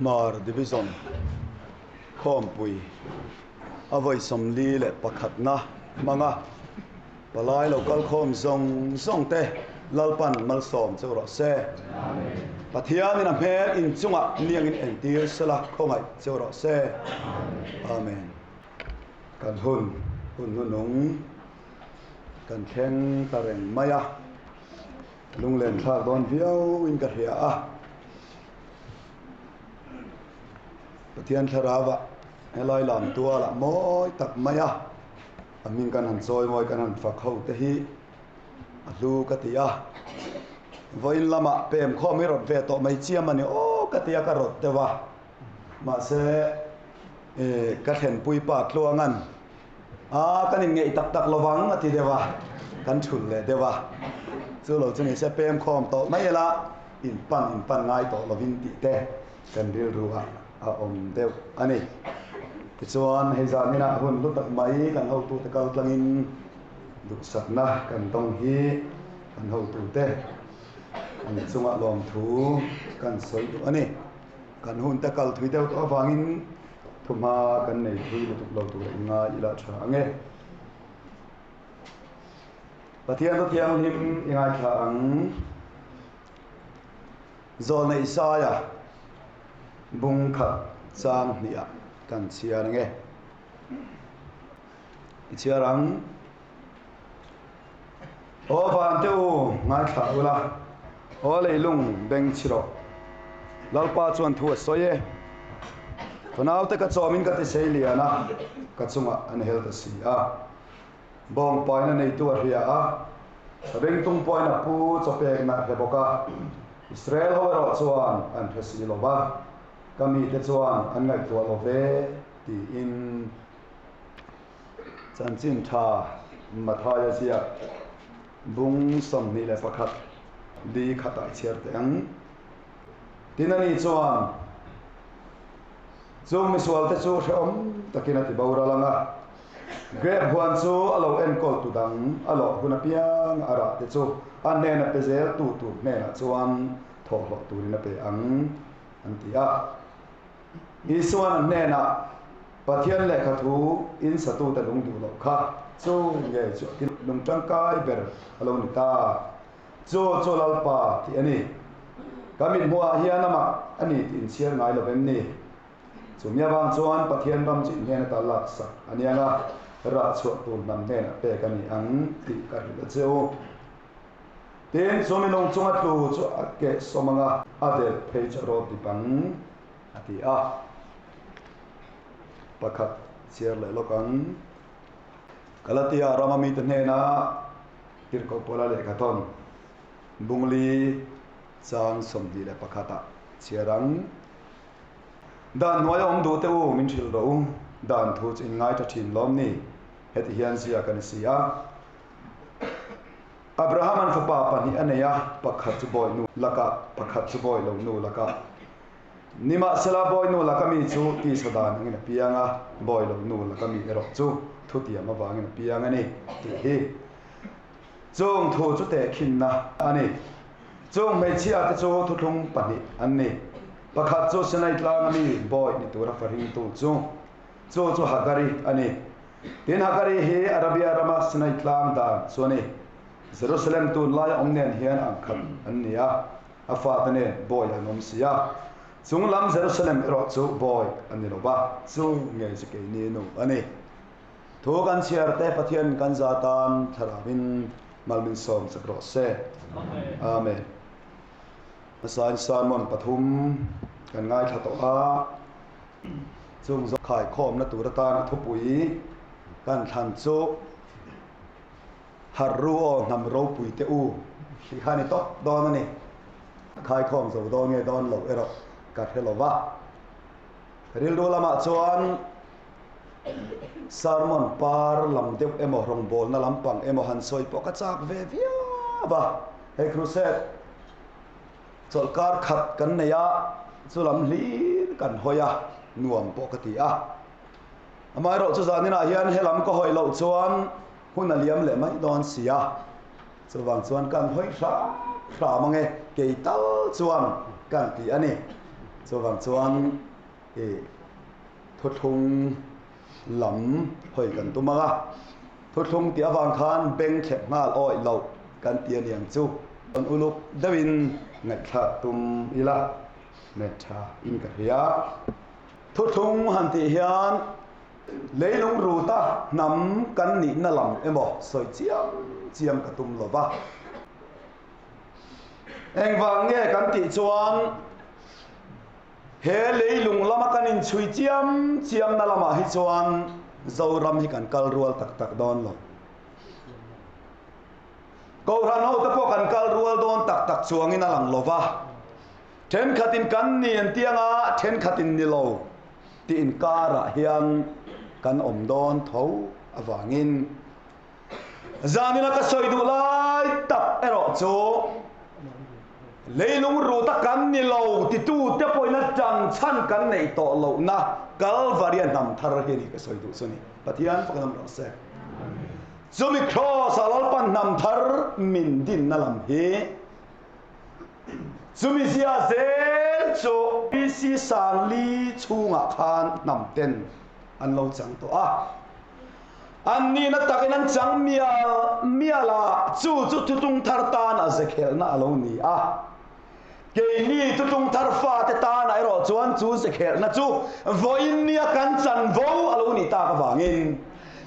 Hmar Division khawmpui a vawi 41na hmanga palai lo kal khawm zawng zawng te Lalpan malsawm cheu rawh se. Pathianin a hmel inchungah niangin entir sela khawngaih cheu rawh se. Amen. Kan hun hun hnunung kan thleng ta reng mai a. Lunglen thlak dawn viau in ka hria a. Pathian thlarau ah helai lam tual ah mawi tak mai a, a hming kan han chawi mawi kan han fak ho te hi a hlu ka ti a. Vawiin lamah pem khawm hi rawt ve tawh mai chiam a ni aw ka ti a ka rawt deuh a. Mahse ka thlenpui pa tluangan A, kan inngeih tak tak lovang a ti deuh a, kan thulh leh deuh a. Chu lo chu ni se pem khawm tawh mai ila in pan in pan ngai tawh lovin tih te kan rilru ah a awm deuh a ni. Tichuan hei zan inah hun hlu tak mai kan hotute kal tlangin duhsakna kan dawng hi kan hotute an chungah lawmthu kan sawi duh a ni. Kan hunte kal thui deuh tawh avangin Thumha kan nei thui lutuk lo tur a ingai ila tha ang e. Pathian thu thianghlim i ngaithla ang. Zawlna Isaia bung khat chang hniah kan chhiar ang e. I chhiar ang. Aw vante u, ngaithla ula, aw leilung beng chhi rawh. Lalpa chuan thu a sawi e. Ka naute ka chawmin ka tisei lian a, ka chungah an hel ta si a. Bawng paina neitu a hria a, ka bengtung pawhin a pu chawpekna a hre bawk a. Israel ho erawh chuan an hre si lo va, ka mite chuan an ngaihtuah lo ve, tiin. Chanchin tha Mathaia ziak bung 21 li khatah i chhiar teh ang. Tin ani chuan chung misualte chu hrehawm takin a ti boral ang a, grape huan chu a lo enkawl tu dang a lawh hun apiang a rah te chu a hnena pe zel tu tur hnenah chuan thawhhlawh turin a pe ang an ti a. Isuan a hnenah, Pathian lehkha thu in satute lung duh loh kha chu nge chu a ti lung tangkai ber a lo ni ta. Chu chu Lalpa tih a ni. Ka mithmuhah hian amah a ni tih inchhiar ngai lo vem ni? Chumi avang chuan Pathian ram chu in hnen ata laksak a ni ang a, rah chhuah tur hnam hnenah pek a ni ang tih ka hrilh a che u. Tin, chu minung chunga tlu chu a keh sawm ang a, a delh phei chu a rawt dip ang, a ti a. Pakhat chhiar leh lawk ang. Galatia rama mite hnena Tirhkoh Paula lehkha thawn Bungli chang 21 ah chhiar ang. Dan hnuaia awm duh teh u, min hrilh rawh u, dan thu chu in ngaitha thin lawm ni? Heti hian ziak a ni si a. Abraham an fapa pahnih a nei a, pakhat chu bawi nu lakah, pakhat chu bawi lo nu lakah. Nimahsela bawi nu laka mi chu tisa dan angin a piang a, bawi lo nu laka mi erawh chu thutiam avangin a piang a ni tih hi chung thu chu tehkhinna a ni. Chung hmeichhia te chu thuthlung pahnih an ni. Pakhat chu Sinai tlanga mi bawi ni tura faringtu chu, chu chu Hagari a ni. Tin, Hagari hi Arabia rama Sinai tlang dan chu a ni. Jerusalem tun laia awm nen hian ang khat an ni a, a fate nen bawi an awm si a. Chung lam Jerusalem erawh chu bawi a ni lo va, chu ngei chu keini nu a ni. Thu kan chhiar te Pathian kan za tan thlarauin mal min sawm chak rawh se. Amen. Hmasain sermon pathum kan ngaithla tawh a. Chung zawk khaikhawmna tur atana thupui kan thlan chu Harh ru aw hnam ropui te u tih kha a ni tawp dawn a ni. Khaikhawm zo dawn nge dawn lo erawh ka hre lo va. Rilru lamah chuan sermon par lam deuh emaw rawngbawlna lampang emaw han sawi pawh ka chak ve viau va. Hei crusade Chawlhkar khat kan nei a, chu lam hlir kan hawi a, nuam pawh ka ti a. Amaherawh chu zaninah hian he lam ka hawi loh chuan hun a liam leh mai dawn si a, chuvang chuan kan hawi hram hram ang e, kei tal chuan kan ti a ni. Chuvang chuan i thuthlung lam hawi kan tum ang a, thuthlung tih avang khan beng thlep nghal awih loh kan ti a niang chu. Kan uluk deuhin ngaihthlak tum ila hmet tha in ka hria. Thuthlung han tih hian leilung ruta hnam kan nihna lam emaw sawi chiam chiam ka tum lo va. Engvang nge kan tih chuan he leilung lama kan inchhui chiam chiamna lamah hi chuan Zoram hi kan kal rual tak tak dawn lo. Kohhran hote pawh kan kal rual dawn tak tak chuangin a lang lo va. Thenkhatin kan ni an ti anga thenkhatin ni lo tih inkarah hian kan awm dawn tho avangin Zanina ka sawi duh lai tak erawh chu leilung ruta kan ni lo titute pawhin tan chhan kan neih tawh lohna Kalvaria hnam thar hi a ni ka sawi duh chu ni. Pathian fak lam rawh se. Chumi Kraws a Lalpan hnam thar min dinna lam hi chumi zia zel chu BC Sangli chhungah khan hnam ten an lo chang tawh a. An nihna takin an chang mial mial a, chu chu thutlung thar tan a zekhelhna a lo ni a. Keini thutlung thar fate tanah erawh chuan chu zekhelhna chu vawiin nia kan chanvo a lo nih tak avangin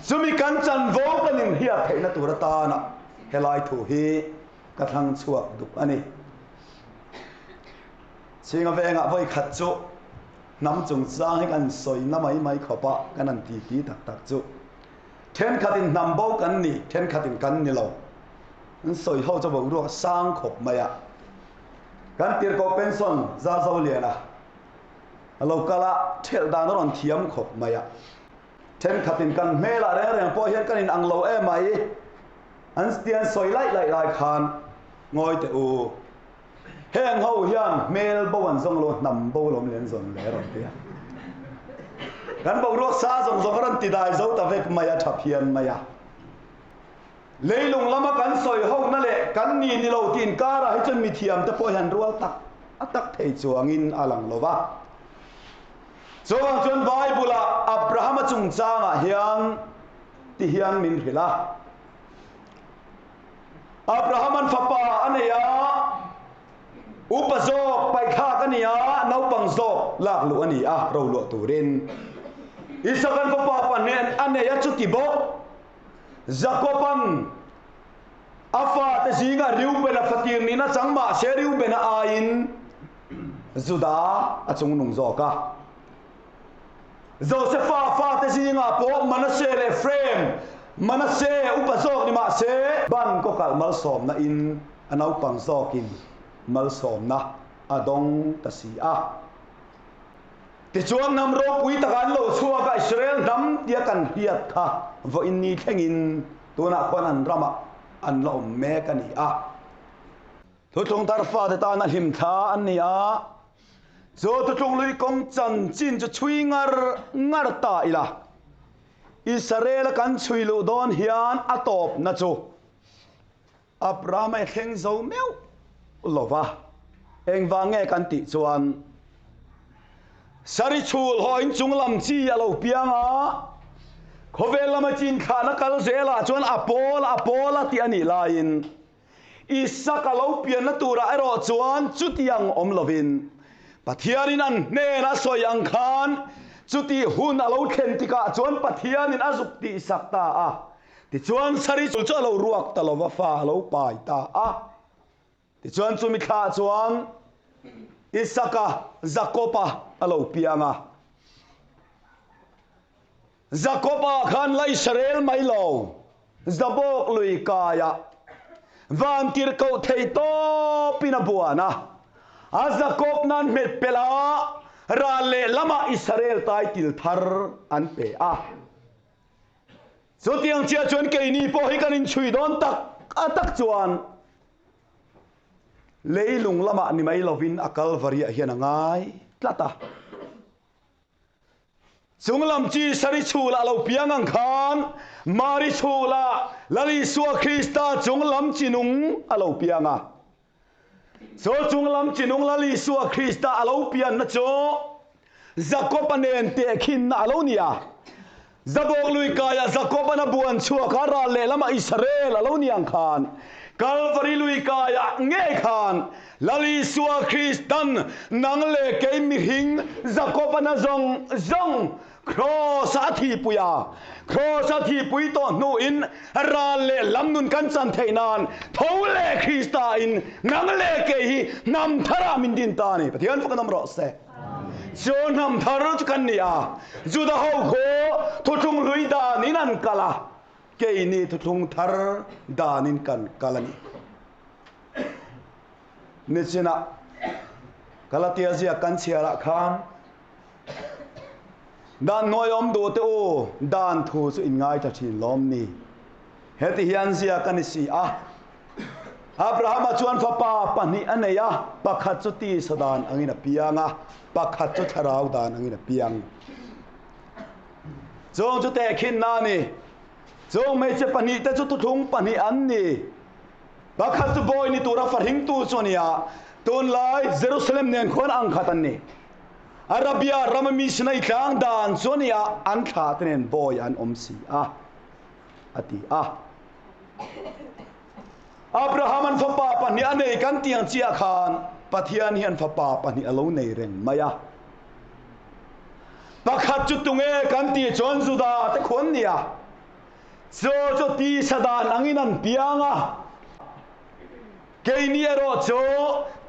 chumi kan chanvo kan inhriat theihna tur atana helai thu hi ka thlang chhuak duh a ni. Chhinga vengah vawi khat chu Hnam chungchang hi kan sawina mai mai khawp a, kan han ti ti tak tak chu. Thenkhatin hnam bo kan ni, thenkhatin kan ni lo. An sawi ho chu boruak sang khawp mai a. Kan tirhkoh pension Zazoliana a lo kal a, thelh dan a rawn thiam khawp mai a. Thenkhatin kan hmelah reng reng pawh hian kan inang lo em mai. An tian sawi laih laih lai khan ngawi teh u. Heng ho hian hmel bo an zawng lo, hnam bo lawm leh an zawn leh a rawn ti a. Kan boruak sa zawng zawng a rawn ti dai zo ta vek mai a, tha phian mai a. Leilung lama kan sawi ho na leh kan ni ni lo tih inkarah hi chuan mithiam te pawh hian rual tak a tak thei chuangin a lang lo va. Chuvang chuan Bible-ah Abrahama chungchangah hian ti hian min hrilh a. Abrahaman fapa a nei a, upa zawk paihthlak a ni a, naupang zawk lak luh a ni a, ro luah turin. Isakan fapa pahnih a nei a, chuti bawk Jakoban a fate zinga Reubena fatir nihna chang mah se Reubena aiin Juda a chungnung zawk a. Josefa fate zingah pawh Manase leh Efraim, Manase upa zawk ni mah se, ban kaw kalh malsawmna in a naupang zawkin malsawmna a dawng ta si a. Tichuan hnam ropui takah an lo chhuak a, Israel hnam tia kan hriat kha vawiin ni thlengin tunah khuan an ramah an la awm mek a ni a. Thutlung thar fate tana hlimthla an ni a, chu thutlung lui kawng chanchin chu chhui ngar ngar ta ila. Israel-a kan chhui luh dawn hian a tawpna chu Abraham-a i thleng zo meuh lo va, engvang nge kan tih chuan Sari chhul haw in chung lam chi a lo piang a, khawvel lama chin thlahna kal zelah chuan a pawl a pawl a tih a nih laiin Isaka lo pianna turah erawh chuan chutiang awm lovin, Pathianin an hnen a sawi ang khan chutih hun a lo thlen tikah chuan Pathianin a zuk tihsak ta a. Tichuan Sari chu a lo ruak ta lova fa a lo pai ta a. Tichuan chumi thlah chuan Isaka, Jakoba a lo piang a. Jakoba khan la Israel mai lo, Jabok lui kaiah vantirhkoh thei tawpin a buan a, a Jakob nan hmet pelh a, ral lehlamah Israel taitil thar an pe a. Chutiang chiah chuan keini pawh hi kan inchhui dawn tak a tak chuan leilung lamah ni mai lovin a Kalvariah hian a ngai tlat a. Chunglam chi Sari chhula lo piang ang khan Mari chhula Lal Isua Krista chunglam chi nung a lo piang a. Chaw chunglam chinung Lal Isua Krista a lo pianna chu Jakob-a nen tehkhinna a lo ni a. Zabawk lui kaiah Jakob-an a buan chhuak a, ral lehlamah Israel a lo ni ang khan, Kalvari lui kaiah ngei khan Lal Isua Kristan nang leh kei mihring Jakob-an a zawng zawng Kraws a thihpui a, kraws a thihpui tawh hnuin ral leh lam nun kan chan theih nan tho leh Krista in nang leh kei hi hnam tharah min din ta a ni. Pathian fak an awm rawh se. Chu hnam thar chu kan ni a, Juda ho khaw thuthlung hlui danin an kal a, keini thuthlung thar danin kan kal a ni. Nichinah Galatia ziak kan chhiarah khan Dan hnuai awm duh te u, dan thu chu in ngaithla thin lawm ni? Heti hian ziak a ni si a, Abrahama chuan fapa pahnih a nei a, pakhat chu tisa dan angin a piang a, pakhat chu thlarau dan angin a piang. Chung chu tehkhinna a ni. Chung hmeichhe pahnih te chu thuthlung pahnih an ni. Pakhat chu bawi ni tura fahringtu chu a ni a, tunlai Jerusalem nen khuan angkhat an ni. Arabia rama mi Sinai tlang dan chu a ni a, an thla te nen bawi an awm si a, a ti a. Abraham an fapa pahnih a nei kan tiang chiah khan Pathian hian fapa pahnih a lo nei reng mai a. Pakhat chu tunge kan tih chuan Juda te khuan ni a. Chu chu tisa dan angin an piang a. Keini erawh chu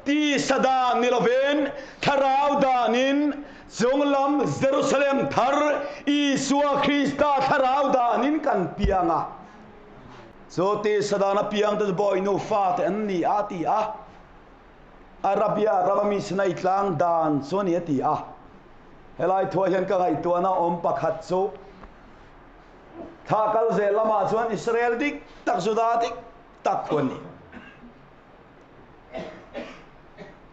tisa dan ni lovin thlarau danin chunglam Jerusalem thar Isua Krista thlarau danin kan piang a. Chu tisa dan a piang te chu bawihnu fate an ni a ti a. Arabia rama mi Sinai tlang dan chu a ni a ti a. Helai thuah hian ka ngaihtuahna awm pakhat chu Thla kal zel lamah chuan Israel dik tak Juda dik tak khu an ni.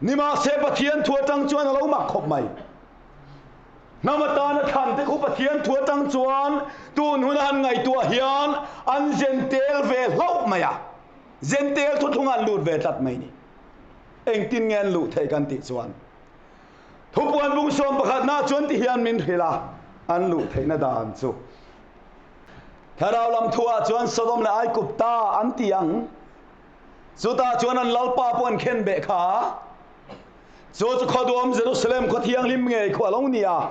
Nimahse Pathian thu atang chuan a lo mak khawp mai. Hnam atana thlan te khu Pathian thu atang chuan tun huna han ngaihtuah hian an zentel ve hlauh mai a. Zentel thuthlung an lut ve tlat mai ni. Engtin nge an luh theih kan tih chuan Thupuan bung sawm pakhatna chuan ti hian min hrilh a, an luh theihna dan chu. Thlarau lam thuah chuan Sodom leh Aigupta an ti ang. Chutah chuan an lalpa pawh an khen beh kha. Chu chu khawduam Jerusalem khaw thianghlim ngei khu a lo ni a.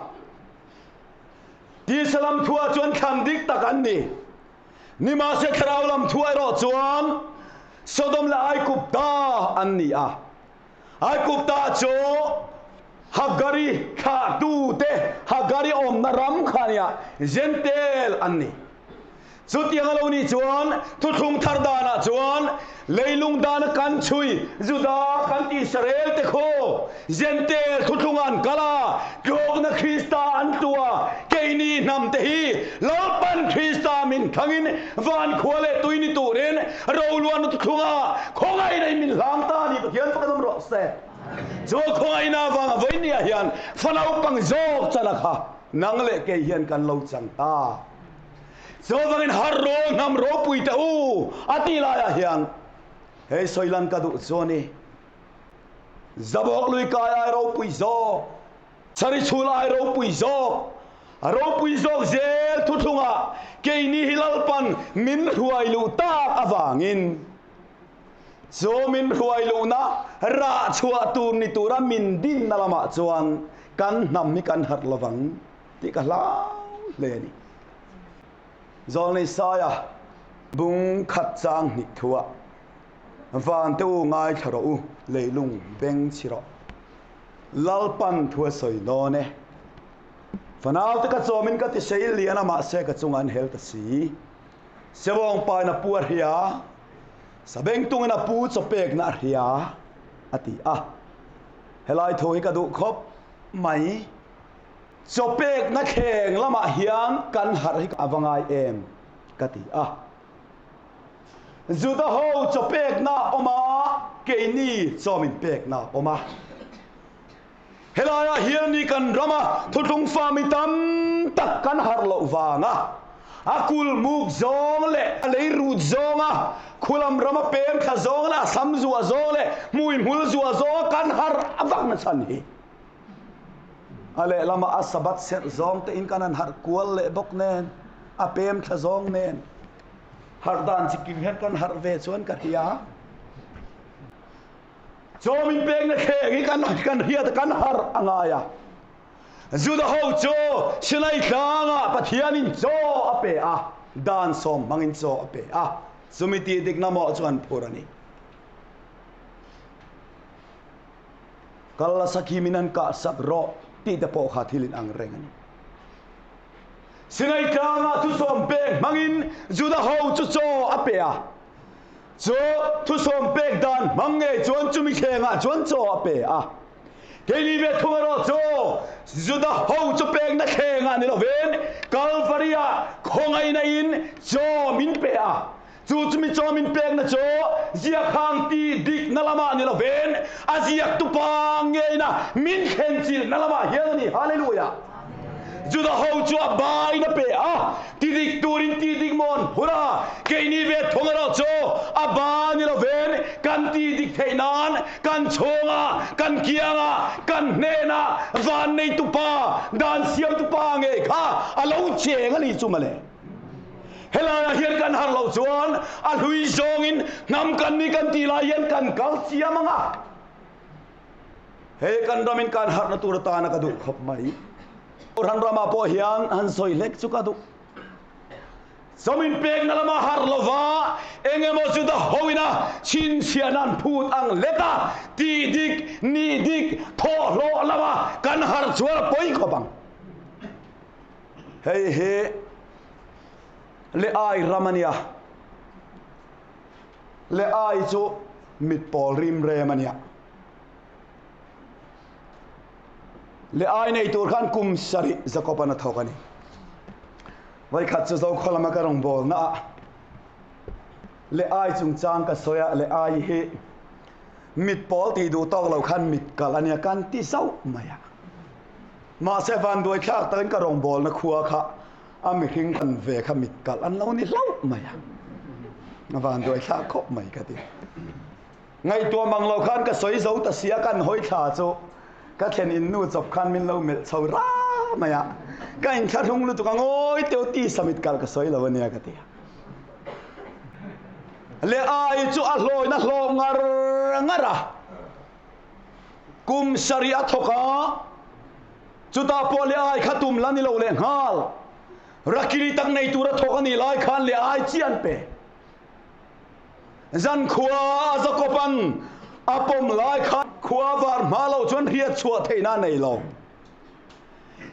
Tisa lam thuah chuan thlan dik tak an ni. Nimahse thlarau lam thuah erawh chuan Sodom leh Aigupta an ni a. Aigupta chu Hagari thlahtute, Hagari awmna ram kha nia, Jentail an ni. Chutiang a lo nih chuan thuthlung thar danah chuan leilung dana kan chhui Juda kan ti Israel te khaw Jentail thuthlung an kal a, tlawkna Krista an tlu a, keini hnam te hi Lalpan Krista min thlangin Van khua leh tui ni turin roluan thuthlunga khawngaihna in min hlang ta a ni Pathian fak an awm rawh se. Chu khawngaihna avanga vawinia hian fa naupang zawk chana kha nang leh kei hian kan lo chang ta. Chuvangin har ro hnam ropui te u a tih laiah hian hei sawilan ka duh chu a ni. Zabawk lui kai ai ropui zawk. Chari chhul ai ropui zawk, a ropui zawk zel thuthlungah keini hi Lalpan min hruai luh tak avangin chu min hruai luhna rah chhuah tur ni tura min dinna lamah chuan kan hnam hi kan harh lovang tih ka hlau hle a ni. Zawlnei Saia bung khat chang hnih thuah Vante u ngaithla rawh u, leilung beng chhi rawh. Lalpan thu a sawi dawn e. Fanaute ka chawmin ka ti sei lian a mahse ka chungah an hel ta si. Sebawng pain a pu a hria, sabengtungin a pu chaw pekna a hria a ti a. Helai thu hi ka duh khawp mai. Chaw pekna thleng lamah hian kan harh hi a va ngai em ka ti a. Juda ho chaw pekna a awm a, keini chaw min pekna a awm a. Helaiah hian ni kan rama thuthlung fa mi tam tak kan harh loh vanga A kul muk zawng leh a lei rut zawnga khulam rama pem thla zawng leh a sam zuah zawng leh hmui hmul zuah zawnga kan harh a vak na chhan hi. A lehlamah a Sabbath serh zawng te in kan han harh kual leh bawk nen, a pem thla zawng nen harh dan chikim hian kan harh ve chuan ka hria. Chaw min pekna thleng hi kan kan hriat a kan harh a ngai a. Juda ho chu Sinai tlangah Pathianin chaw a pe a, dan sawm hmangin chaw a pe a, chumi tih dikna mawh chu an phur a ni. Kal la sakhi min an kah sak rawh tih te pawh kha thil in ang reng a ni. Sinai tlangah thusawm pek hmangin Juda ho chu chaw a pe a, chu thusawm pek dan hmang ngei chuan chumi thlengah chuan chaw a pe a. Keini ve thung erawh chu Juda ho chu pekna thlengah ni lovin Kalvari-ah khawngaihna in chaw min pe a. Chu chumi chaw min pekna chu ziakhang tih dikna lamah ni lovin a ziaktu pa ngeina min thlenchilhna lamah hian a ni. Hallelujah! Juda ho chu a bain a pe a, ti dik turin ti dik maw an phur a, keini ve thung erawh chu a ba ni lovin kan ti dik theih nan kan chhunga, kan kianga, kan hnena van neitu pa, dan siamtu pa ngei kha a lo cheng a ni chu mawle. Helaiah hian kan harh loh chuan a hlui zawngin hnam kan ni kan tih lai hian kan kal chiam ang a. Hei kan ramin kan harhna tur atana ka duh khawp mai. Kohhran ramah pawh hian han sawi hlek chu ka duh. Chawmin pekna lama harh lova eng emaw chu da hoina chhinchhiahna an phut ang lek a, tih dik, nih dik, thawh hlawh lama kan harh chuan a pawi khawp ang. Hei hi le ai ram a nia. Le ai chu mit pawl rim rem a nia. Le ai nei tur khan kum sarih Jakob-an a thawk a ni. Vawikhat chu Zokhua lama ka rawngbawlna ah le ai chungchang ka sawi a, le ai hi mit pawl tih duh tawk lo khan mit kalh a nia kan ti zauh mai a. Mahse vanduai thlak takin ka rawngbawlna khua kha a mihring kan ve kha mit kalh an lo ni hlauh mai a. A vanduai thlak khawp mai ka ti. Ngaihtuah mang lo khan ka sawi zo ta sia kan hawi thla chu ka thlen in nu chawp khan min lo melh chho ra mai a. Ka inthlahrung lutuk a ngawi teu ti samit kalh ka sawi lo ania ka ti a. Le ai chu a hlawina hlawh ngar ngar a. Kum sarih a thawk a, chutah pawh le ai kha tum la ni lo leh nghal. Rakili tak nei tura thawk a nih lai khan le ai chiah an pe. Zan khua a Jakoban a pawm lai khan khua var hma lo chuan hriat chhuah theihna a nei lo.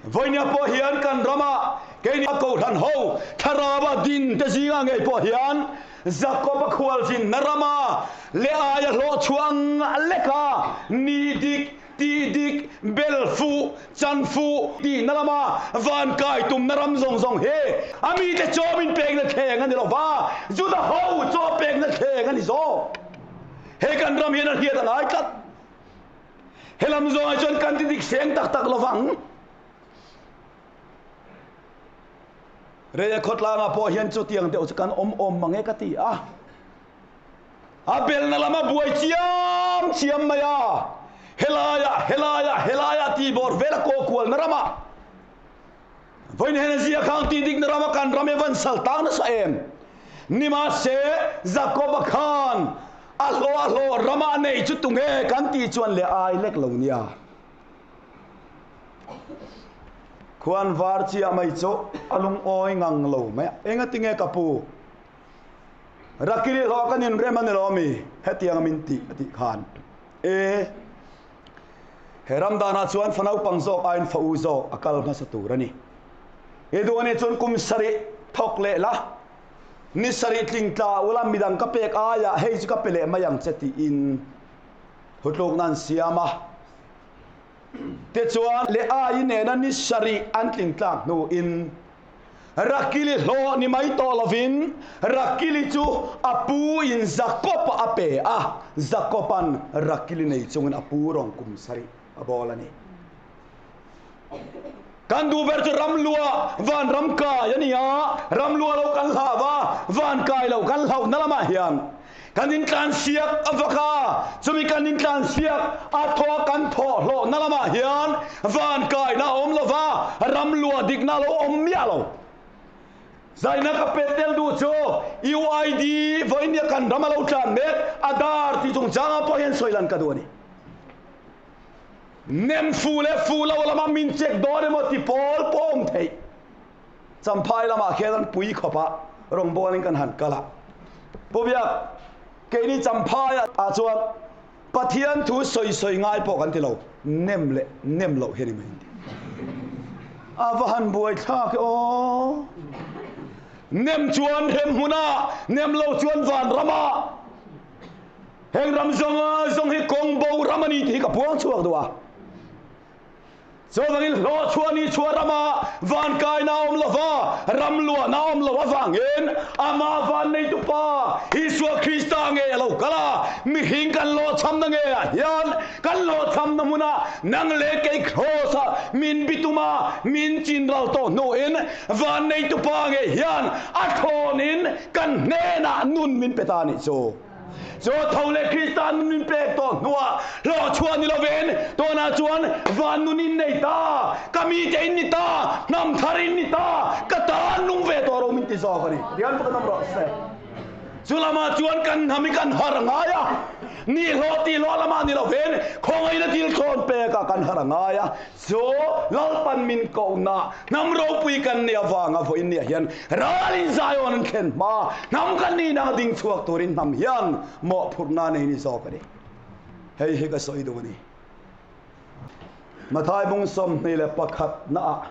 Vawinia pawh hian kan rama keini a kohhran ho thlarau a din te zingah ngei pawh hian Jakob a khualzinna rama leh aia hlawh chhuah ang leka ni dik, tih dik, bel fuh, chan fuh tihna lama van kai tumna ram zawng zawng hi a mite chaw min pekna thleng a ni lo va, Juda ho chaw pekna thleng a ni zawk. He kan ram hian a hriat a ngai tlat. Helam zawngah chuan kan ti dik seng tak tak lovang. Reia khawtlangah pawh hian chutiang deuh chu kan awm awm mang e ka ti a. A belna lama buai chiam chiam mai a. Helaiah, helaiah, helaiah tih bawr vel a kaw kualna ramah. Vawiin hian a ziak ang tih dikna rama kan ram hi a van sal tak nasa em? Nimahse, Jakoba khan a hlawh a hlawh rama a neih chu tunge kan tih chuan leh ai lek lo nia. Khuan var chiah mai chu a lungawi ngang lo mai a. Engatinge ka pu? Rakili hlawh kan inrem a ni lo ami? Hetiang min tih a tih khan. E. He ram danah chuan fa naupang zawk aiin fa u zawk a kal hmasa tur a ni. I duh anih chuan kum sarih thawk leh la, ni sarih tling tla ula midang ka pek aiah hei chu ka pe leh mai ang che tiin hutlukna an siam a. Tichuan, leh ai nena ni sarih an tling tlak hnuin Rakili hlawh ni mai tawh lovin Rakili chu a pu in Jakob a pe a, Jakoban Rakili nei chungin a pu rawn kum sarih a bawl a ni. Kan duh ber chu ram lua van ram kai a ni a, ram lua lo kan hlau va, van kai lo kan hlauhna lamah hian kan intlansiak a vak a, chumi kan intlansiak a thawh kan thawh hlawhna lamah hian van kaina a awm lo va, ram lua dikna a lo awm miah lo. Zaina ka pet tel duh chu UID vawiin kan ram a lo tlan mek a dar tih chungchangah pawh hian sawi lan ka duh a ni. Nem fu leh fu lo lama min check dawn emaw ti pawl pawh awm theih. Champhai lamah khian an pui khawp a, rawngbawlin kan han kal a. Pu Biak, keini Champhai ah chuan Pathian thu sawi sawi ngai pawh kan ti lo, nem leh nem loh hi a ni mai an ti. A va han buai thlak e aw. Nem chuan hrem hmunah, nem lo chuan vanramah. Heng ram zawng zawng hi kawng bo ram a ni tih hi ka puang chhuak duh a. Chuvangin hlawhchhuah ni chhuah rama van kaina a awm lo va, ram luahna a awm lo avangin amah van neitu Pa Isua Krista nge a lo kal a, mihring kan hlawhchhamna nge ah hian kan hlawhchhamna hmunah nang leh kei Kraws-ah min bitum a, min chinral tawh hnuin van neitu Pa nge hian a thlawnin kan hnenah nun min pe ta a nih chu. Chu tho leh Krista nun min pek tawh hnuah hlawhchhuah ni lovin tunah chuan van nun in nei ta, ka mite in ni ta, hnam thar in ni ta, ka tan nung ve tawh ro min ti zawk a ni. Rian pakhat awm rawh se. Chu lamah chuan kan hnam hi kan har ngai a, nihlawh tihhlawh lamah ni lovin khawngaihna thil thlawn pekah kan har ngai a. Chu Lalpan min kohna hnam ropui kan nih avanga vawiin niah hian ralin Zion an thlen hma hnam kan nihna ding chhuak turin hnam hian mawhphurhna nei ni zawk a ni. Hei hi ka sawi duh a ni. Mathai bung 21 naah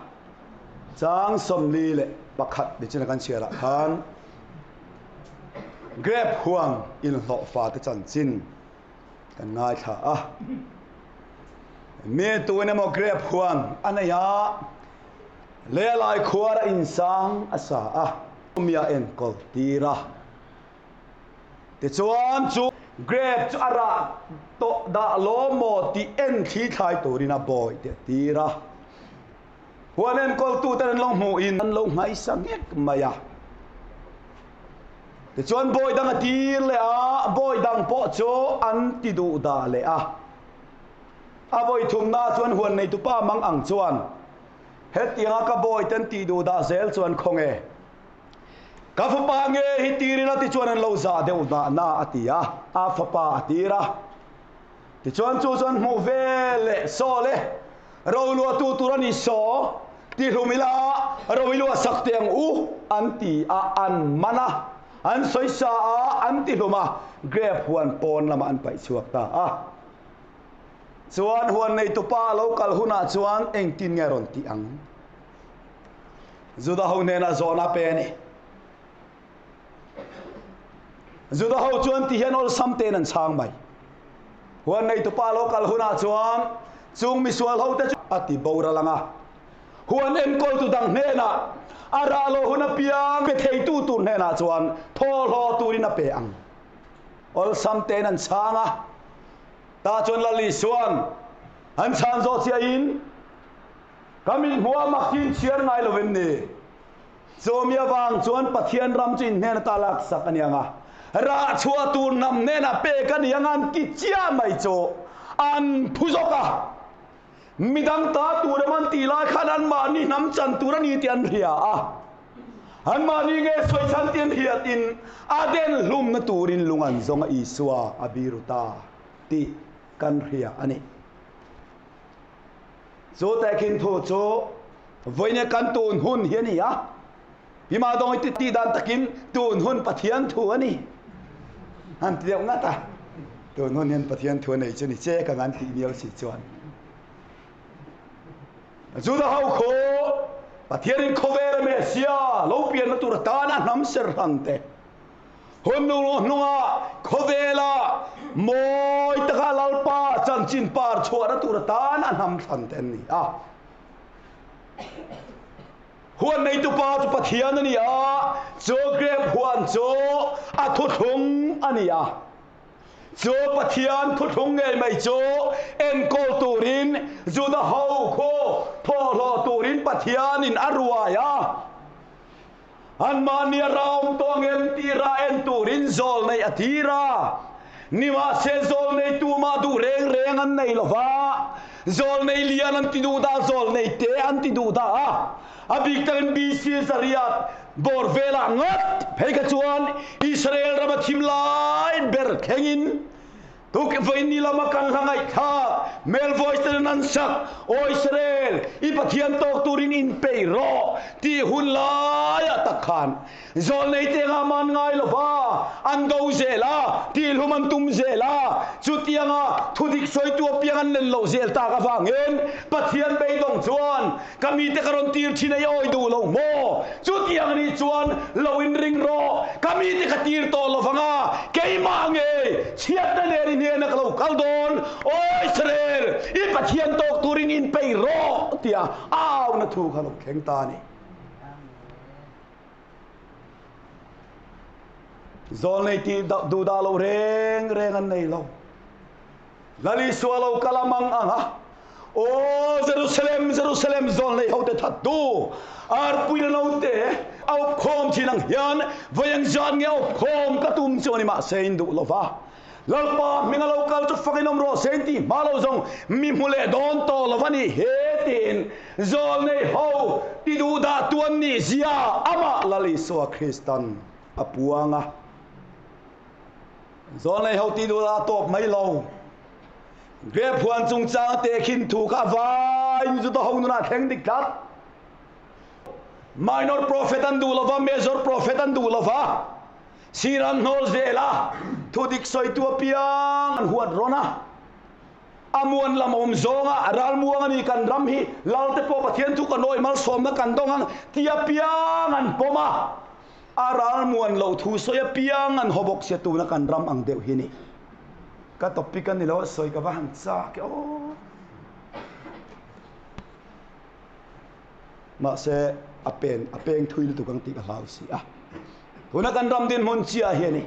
chang 41 nichin a kan chhiarah khan Grape huang inhlawhfa te chanchin kan ngaithla a. Mi tuin emaw grep huan a nei a, lelai khuar a insang a sa a, mi a enkawl tir a. Tichuan chu grep chu a rah tawh dah law maw tih en thli thlai turin a bawi teh tir a. Huan enkawltuten an lo hmuhin an lo nghaisa nghek mai a. Tichuan bawi dang a tir leh a, bawi dang pawh chu an ti duh dah leh a. A vawi thumna chuan huan neitupa mang ang chuan, Hetianga ka bawi ten tih duh dah zel chuan khawnge? Ka fapa nge hi tir ila tichuan an lo zah deuh dah na a ti a, a fapa a tir a. Tichuan chu chuan hmuh ve leh saw le, roluahtu tur a ni saw, ti hlum ila roilua sak teh ang u an ti a, an man a, an sawisa a, an ti hlum a, grape huan pawn lamah an paih chhuak ta a. Chuan huan neitupa a lo kal hunah chuan engtin nge rawn tih ang? Juda ho hnenah zawhna pe a ni. Juda ho chuan ti hian awlsam tein an chhang mai. Huan neitupa lo kal hunah chuan chung misual ho te chu a ti boral ang a. Huan enkawltu dang hnenah a rah lo hun apiang pe theitu tur hnenah chuan thawhlawh turin a pe ang. Awlsam tein an chhang a. Tah chuan Lal Isuan an chhan zawh chiahin, Ka mithmuh a mak hi in chhiar ngai lo em ni? Chumi avang chuan Pathian ram chu in hnen ata laksak a ni ang a, rah chhuah tur hnam hnenah pek a ni ang a an ti chiah mai chu an phu zawk a. Midang ta tur emaw an tih lai khan anmahni hnam chan tur a ni tih an hria a. Anmahni nge sawi chhan tih an hriatin a den hlumna turin lung an zawng a Isua a biru ta tih kan hria a ni. Chu tehkhin thu chu vawiin kan tun hun hi a ni a, Hima dawng i tih dan takin tun hun Pathian thu a ni. Han ti deuh ngat a, tun hun hian Pathian thu a nei chu ni che ka ngan tih miau si chuan. Juda ho khu Pathianin khawvel a Messia lo pianna tur atan a hnam ser hlang te. Hun hnungah khawvela mawi taka Lalpa chanchin par chhuahna tur atan a hnam thlan te an ni a. Huan neitupa chu Pathian a ni a, chu grape huan chu a thuthlung a ni a. Chu Pathian thuthlung ngei mai chu enkawl turin Juda ho khu thawhhlawh turin. Pathianin a ruai a. Anmahni a raum tawh angem tih rah en turin zawl neih a tir a. Nimahse zawl nei tumah duh reng reng an nei lo va, zawl nei lian an ti duh dah, zawl nei te an ti duh dah a. A bik takin BC zariat bawr velah ngat phei kha chuan Israel rama thim lai ber thlengin Tuk vaini lama kan hla ngaihthlak, male voice ten an sak, Aw Israel, i Pathian tawk turin inpeih rawh tih hun laiah tak khan zawlnei te anga man ngai lova an do zel a, tihhlum an tum zel a, chutianga thudik sawitu apiang an len loh zel tak avangin Pathian beidawng chuan Ka mite ka rawn tir thin a i awi duh lo maw? Chutiang nih chuan lo inring rawh, ka mite ka tir tawh lo vang a, keimah ngei chhiatna nen i hnena ka lo kal dawn, Aw Israel, i Pathian tawk turin inpeih rawh, tia a auna thu kha lo thleng ta a ni. Zawlnei tih duh dah lo reng reng an nei lo. Lal Isua lo kal a mang ang a, Aw Jerusalem, Jerusalem, zawlnei hote that tu, arpui la note a up khawm thin ang hian vawi eng zat nge a up khawm ka tum chu a ni mahse in duh lo va. Lalpa hminga lo kal chu fak in awm rawh se in tih hma lo zawng mi hmu leh dawn tawh lo va ni he tiin zawlnei ho ti duh dah tu an nih zia amah Lal Isua Kristan a puang a. Zawlnei ho tih duh a tawp mai lo. Grep huan chungchang tehkhin thu kha vain Juda ho nunah thleng dik tlat. Minor prophet an duh lova, major prophet an duh lova, sir an hnawl zel a, thudik sawitu apiang an huat rawn a. A muan lam awm zawnga ralmuang a ni kan ram hi, Lalte pawh Pathian thu kan awih malsawmna kan dawng ang ti apiang an pawm a. A ralmuan loh thu sawi apiang an haw bawk sia tuna kan ram ang deuh hi ni. Ka topic a ni lo a sawi ka va han chak e aw. Mahse a pen a peng thui lutuk ang tih ka hlau si a. Tuna kan ram dinhmun chiah hi a ni.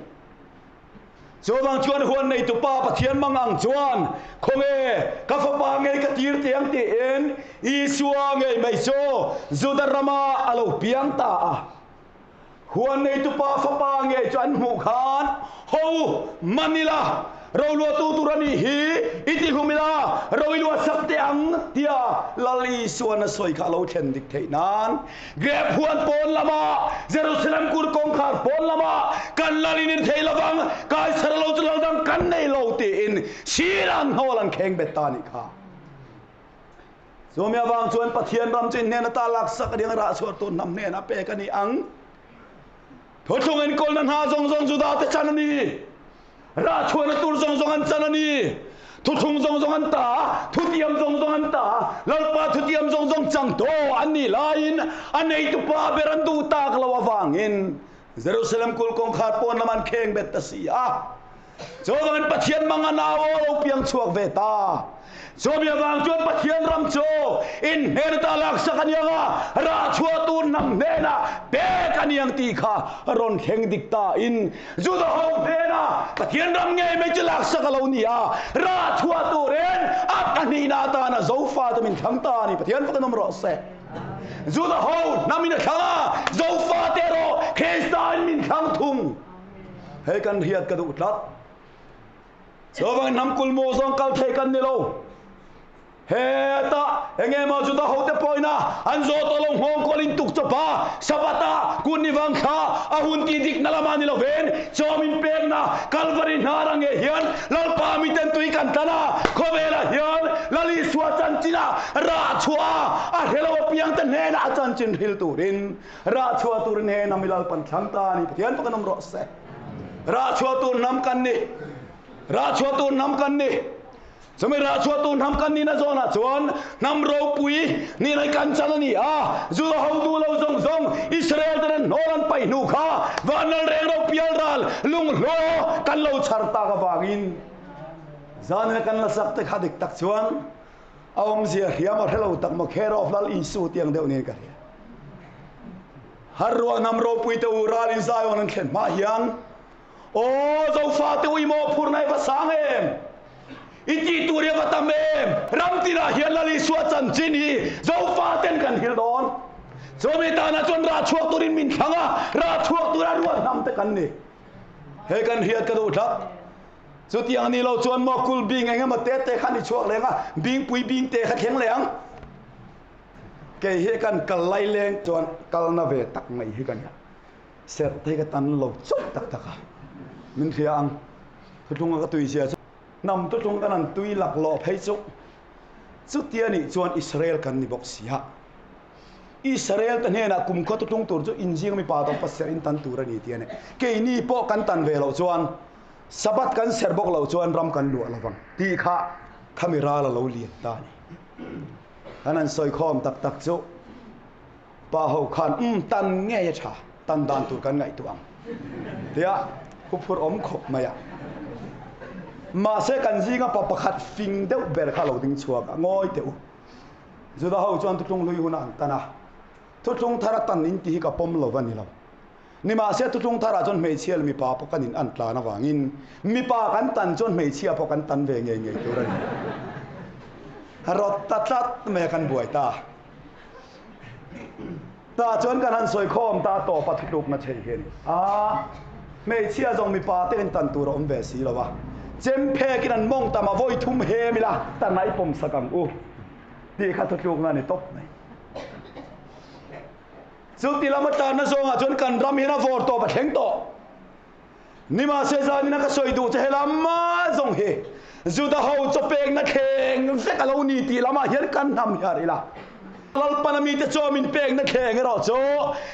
Chuvang chuan huan neitu Pa Pathian mang ang chuan khawnge ka fapa ngei ka tir teh ang tiin Isua ngei mai chu Juda rama a lo piang ta a. Huan neitu Pa fapa ngei chu an hmuh khan ho man ila roluahtu tur a nih hi i ti hlum ila ro i luah sak teh ang tia Lal Isuan a sawi kha a lo thlen dik theih nan Grep huan pawn lamah, Jerusalem kur kawngkhar pawn lamah kan lal in in thei lovang, Kaisar lo chu lal dang kan nei lo tiin Silan hnawl an kheng bet ta nih kha. Chumi avang chuan Pathian ram chu in hnen ata laksak a ding rah chhuah tur hnam hnenah pek a ni ang. Thuthlung enkawlna hna zawng zawng Juda te chan a ni. Rah chhuahna tur zawng zawng an chan a ni. Thuthlung zawng zawng an ta, thutiam zawng zawng an ta, Lalpa thutiam zawng zawng chang tawh an nih laiin a neitupa ber an duh tak lo avangin Jerusalem kulh kawngkhar pawn lam an kheng bet ta si a. Chuvangin Pathian mang a nau aw lo piang chhuak ve ta. Chumi avang chuan Pathian ram chu in hnen ata laksak a niang a, rah chhuah tur hnam hnenah pek a niang tih kha rawn thleng dik ta in Juda ho hnena Pathian ram ngei mai chu laksak a lo ni a, rah chhuah turin a pahnihna atana Zofa te min thlang ta a ni. Pathian fak an awm rawh se. Juda ho hnam in a thlang a, Zofa te erawh Krista in min thlang thung. Hei kan hriat ka duh tlat. Chuvangin hnam kulmu zawng kal thei kan ni lo. Heta enge maw Juda hote pawhina an zawh tawh lo nghawng kual in tuk chawp a, Sabbath ah kun ni vang thla a hun tih dikna lamah ni lovin chawm in pekna Kalvari hnar ang nge hian Lalpa miten tui kan tlan a, khawvelah hian Lal Isua chanchin ah rah chhuah a, a hrelo apiangte hnenah a chanchin hril turin rah chhuah turin he hnam hi Lalpan thlang ta a ni. Pathian fak an awm rawh se. Rah chhuah tur hnam kan ni. Rah chhuah tur hnam kan ni. Chumi rah chhuah tur hnam kan nihna zawnah chuan hnam ropui nihna kan chan a ni a, Juda ho duh lo zawng zawng Israel ten an hnawl an paih hnu kha vanlal reng ro pial ral lunghlaw kan lo chhar tak avangin zanina kan la sak te kha dik tak chuan a awmzia hriam a hrelo tak maw Care of Lal Isu tiang deuh niin ka hria. Har ruah hnam ropui te u ralin Zion an thlen hma hian Aw Zofa te ui maw phurna i va sang em? I tih tur hi a va tam em? Ram tinah hian Lal Isua chanchin hi Zofa ten kan hil dawn. dawn. Chumi tana chuan rah chhuak turin min thlang a, rah chhuak tura ruat hnam te kan ni. Hei kan hriat ka duh tlat. Chutiang ni lo chuan maw kul bing eng emaw te te kha ni chhuak leng a, bingpui bing te kha thleng leh ang. Kei hi kan kal lai leng chuan kalna ve tak mai hi ka nia. Serh te hi ka tan lo chauh tak tak a. Min hria ang. Thuthlunga ka tui zia chu hnam thuthlung kan han tui laklawh phei chu. Chutia nih chuan Israel kan ni bawk si a. Israel te hnenah kumkhua thuthlung tur chu inzing mipa tawp a serh in tan tur a ni tih a ni. Keini pawh kan tan ve loh chuan Sabbath kan serh bawk loh chuan ram kan luah lovang tih kha khami ral a lo lian ta a ni. Kan han sawi khawm tak tak chu pa ho khan um tan ngei a tha, tan dan tur kan ngaihtuah ang tia huphurh awm khawp mai a. Mahse kan zinga pa pakhat fing deuh ber kha a lo ding chhuak a, ngawi teh u. Juda ho chuan thuthlung hlui hunah an tan a, thuthlung thar a tan in tih hi ka pawm lo va ni lo. Nimahse thuthlung tharah chuan hmeichhia leh mipa pawh kan in an tlan avangin mipa kan tan chuan hmeichhia pawh kan tan ve ngei ngei tur a ni. Rawt ta tlat mai a kan buai ta. Tah chuan kan han sawi khawm ta tawp a thutlukna chei hi a ni. A, hmeichhia zawng mipa te in tan tur a awm ve si lo a. Chem phekin an mawng tam a vawi thum hem ila tan a i pawm sak ang u tih kha thutlukna a ni tawp mai. Chuti lama tlanna zawngah chuan kan ram hian a vawr tawp a thleng tawh. Nimahse zanina ka sawi duh che helama zawng hi Juda ho chawpekna thleng vek a lo ni tih lamah hian kan hnam hiar ila. Lalpana mite chaw min pekna thleng erawh chu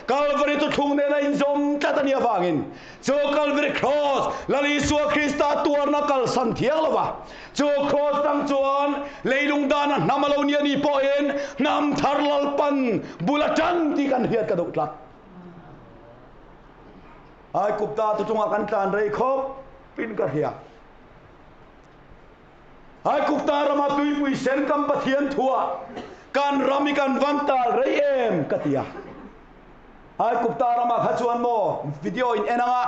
Kalvari thuthlung nena inzawm tlat a nih avangin chu Kalvari Kraws, Lal Isua Krista tuarna kalsan thiang lova chu Kraws dang chuan leilung dana hnam a lo nia ni pawhin hnam thar Lalpan bul a tan tih kan hriat ka duh tlat. Aikupta tu chungah kan tlan rei khawp in ka hria. Aikupta rama tuipui sen kam Pathian thuah kan ram i kan van tal rei em ka ti a. Aikupta rama kha chuan maw video in en anga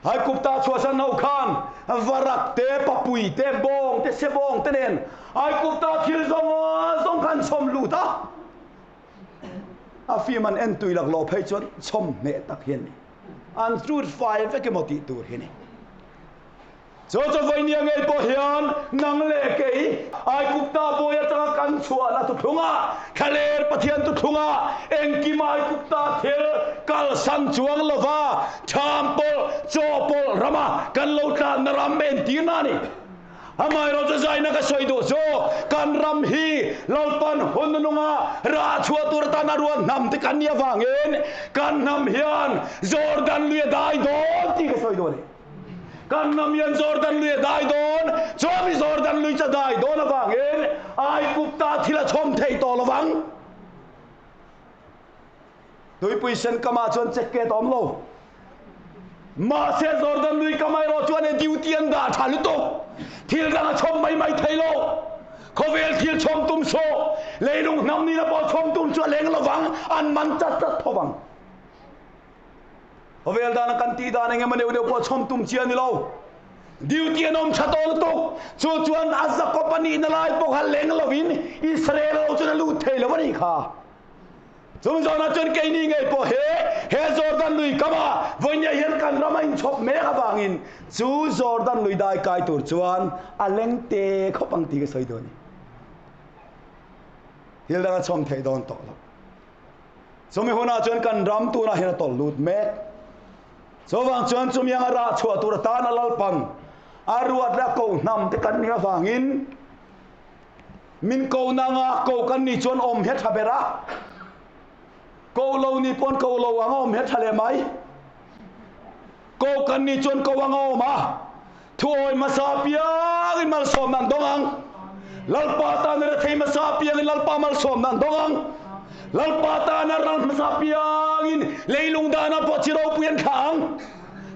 Aikupta chhuahsan ho khan varak te papui te bawng te sebawng te nen Aikupta thil zawng zawng khan chhawm lut a. A film an en tui laklawh phei chuan chhawm hneh tak hi a ni. An hrut fai vek emaw tih tur hi a ni. Chu chu vawinia ngei pawh hian nang leh kei Aigupta bawi atanga kan chhuahna thuthlunga Thlaler Pathian thuthlunga engkim Aigupta thil kalsan chuang lova Chhampawlh, Chawpawlh rama kan lo tlanna ram entirna a ni. Amaherawhchu chu zaina ka sawi duh chu kan ram hi Lalpan hun nunga rah chhuah tur atan a ruat hnam te kan nih avangin kan hnam hian Jordan lui a dai dawn tih ka sawi duh a ni. Kan hnam hian Jordan lui a dai dawn, chuan Jordan lui chu a dai dawn avangin Aigupta thil a chhawm thei tawh lovang. Tuipui sen kamah chuan check gate a awm lo. Mahse Jordan lui kam erawh chuan e duty an dah tha lutuk. Thil dang a chhawm mai mai thei lo. Khawvel thil chhawm tum saw, leilung hnam nina pawh chhawm tum chu a leng lovang, an man chat chat tho vang. Khawvel dana kan tih dan engemaw deuh deuh pawh chhawm tum chi a ni lo. Duty an awm tha tawh lutuk. Chu chuan a Jacob a nihna lai pawh kha leng lovin Israel lo chuan a lut thei lo a nih kha. Chung zawnah chuan keini ngei pawh he he Jordan lui kama vawinia hian kan ram a inchhawp mek avangin chu Jordan lui dai kai tur chuan a leng te khawp ang tih ka sawi duh a ni. Thil dang a chhawm theih dawn tawh lo. Chumi hunah chuan kan ram tunah hian a tawlh lut mek. Chuvang chuan chumi anga rah chhuah tur atan a lalpan a ruat leh a ko hnam te kan nih avangin Min ko na nga ko kan nih chuan awm hi a tha ber a, ko lo nih pawn ko lo anga awm hi a tha leh mai. Ko kan nih chuan ko anga awm a, thuawi hmasa apiangin malsawmna an dawng ang. Lalpa tana rethei hmasa apiangin Lalpa malsawmna an dawng ang. Lalpa tana ral hmasa apiangin leilung dana pawh chi ropui an thlah ang.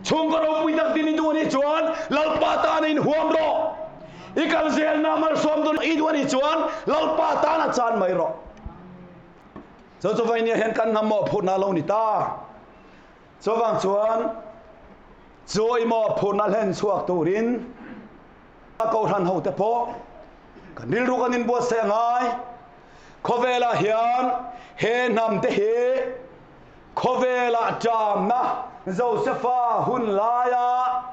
Chhungkaw ropui tak din i duh anih chuan Lalpa tana inhuam rawh. I kal zelna malsawm dawn i duh anih chuan Lalpa tan a chan mai rawh. Chu chu vainia hian kan hnam mawhphurhna a lo ni ta. Chuvang chuan chu i mawhphurhna hlen chhuak turin a kohhran hote pawh kan rilru kan inbuatsaih a ngai. Khawvelah hian he hnam te hi khawvelah ṭamna Josefa hun laia